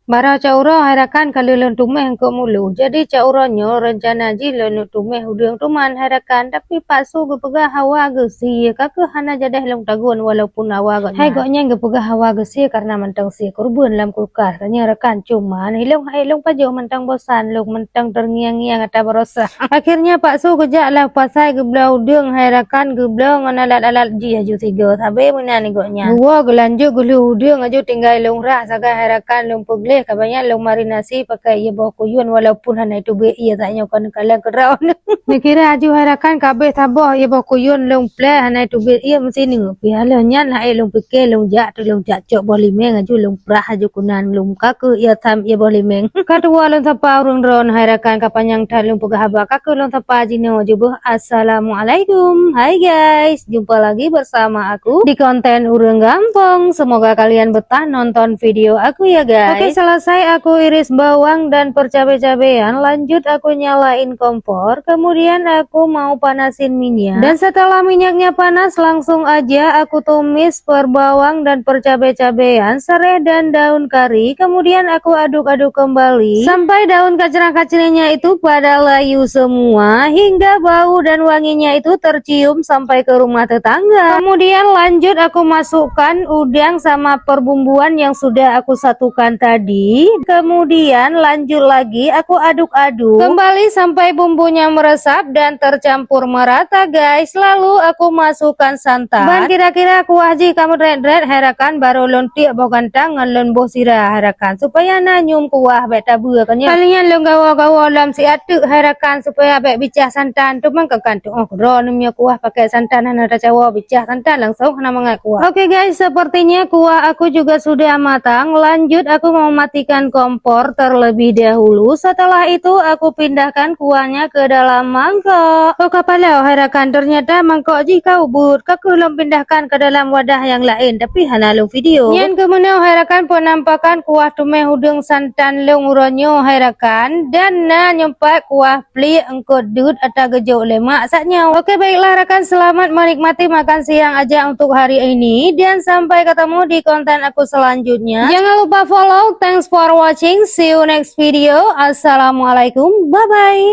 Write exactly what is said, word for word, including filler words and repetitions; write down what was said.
Barô cot uroe hai rakan ka lheueh lôn tuméh eungkôt mulo. Jadi cot uroe nyoe reuncana jih lôn neuk tuméh udeueng tuman hai rakan, tapi Pak Su geupeugah hawa geusie, ka keuh hana jadéh lôn tagun walaupun hawa gobnyan. Hai gobnyan geupeugah hawa geusie kareuna mantong sie keureubeuen lam kulkas. Ka nyan rakan, cuman ilôn hai lôn pajoh mantong bosan, lôn mantong teurngiang-ngiang ata barosa. Akhirnya Pak Su geujak lam pasai geubloe udeueng hai rakan, geubloe ngon alat-alat jih aju sigoe sabe meunan gobnyan. Geuwoe geulanjut geulheueh udeueng aju tinggai lôn rhah sagai hai rakan, lôn peugleh ka banyak lôn marinasi pakai ié boh kuyun walaupun hana teubiet ié saat nyoe kon kalon keudroe. Neukira aju hai rakan ka abéh saboh ié boh kuyun lôn pleh hana teubiet ié meusineuk. Pih lheueh nyan hai lôn pike lôn jak tu lôn jak cok boh limeng aju lôn prah aju keunan lôn ka keuh ié tham ié boh limeng. Ka tuwoe lôn sapa ureueng droen hai rakan ka panyang that lôn peugah haba ka keuh lôn sapa jinoe jubeuh assalamualaikum. Hai guys, jumpa lagi bersama aku di konten ureueng gampong. Semoga kalian betah nonton video aku ya guys. Oke, selesai aku iris bawang dan percabe-cabean, lanjut aku nyalain kompor, kemudian aku mau panasin minyak. Dan setelah minyaknya panas, langsung aja aku tumis per bawang dan percabe-cabean, sereh dan daun kari, kemudian aku aduk-aduk kembali sampai daun kacrang-kacringnya itu pada layu semua hingga bau dan wanginya itu tercium sampai ke rumah tetangga. Kemudian lanjut aku masukkan udang sama perbumbuan yang sudah aku satukan tadi. Kemudian lanjut lagi aku aduk-aduk kembali sampai bumbunya meresap dan tercampur merata guys. Lalu aku masukkan santan. Ban kira-kira kuah jih ka meudret-dret hai rakan, barô lôn tiek boh gantang ngon lôn boh sira hai rakan supaya na nyium kuah bèk tabeue kan nyan. Kali nyan lôn gawa-gawa lam siat teuk hai rakan supaya bèk bicah santan tu mangka kan tu. Oh, keudroe neumia kuah pakai santan hana tacawa bicah santan langsung hana mangat kuah. Oke guys, sepertinya kuah aku juga sudah matang. Lanjut aku mau matikan kompor terlebih dahulu. Setelah itu aku pindahkan kuahnya ke dalam mangkok. Oh, ka palau hai rakan, ternyata mangkok jih ka ubit. Ka keuh lôn pindahkan ke dalam wadah yang lain, tapi hana lôn video. Nyan keuh meunoe hai rakan penampakan kuah tuméh udeueng santan lôn uroe nyoe hai rakan, dan na nyoe pat kuah pliek eungkôt deuet ata geujok lé mak saat nyoe. Oke, baiklah rakan, selamat menikmati makan siang aja untuk hari ini dan sampai ketemu di konten aku selanjutnya. Jangan lupa follow. Thanks for watching. See you next video. Assalamualaikum. Bye bye.